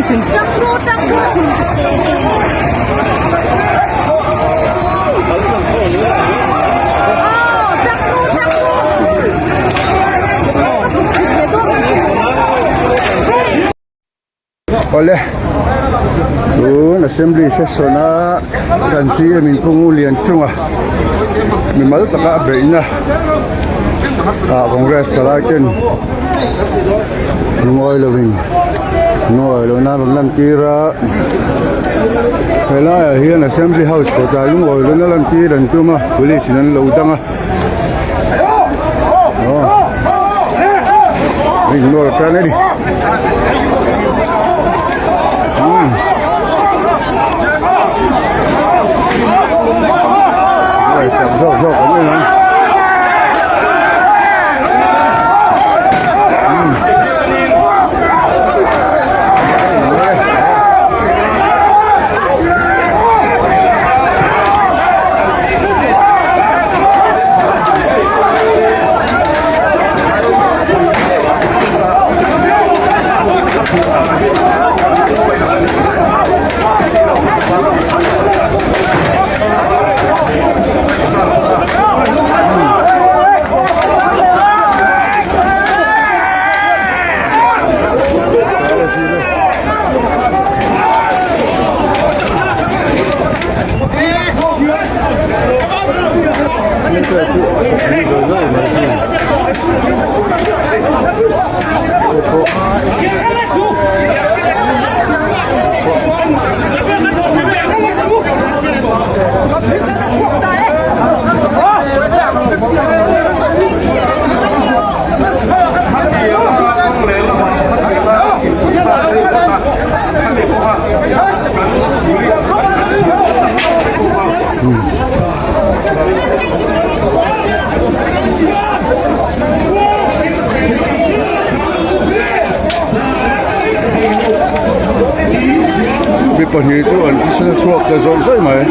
Awle tun assembly session a kan CM in Pu Lianchunga mimal taka a beihna ah congress thalai ten lungawi lovin lungawi lohna an rawn lan tir a helaiah hian assembly house kawtah lungawi lohna lan tir an tum a police in an lo dang a aw in nawr tan a ni. Chak zawk zawk awm em ang. Mi pahnih chu an thisen a chhuak ta zawih zawih mai.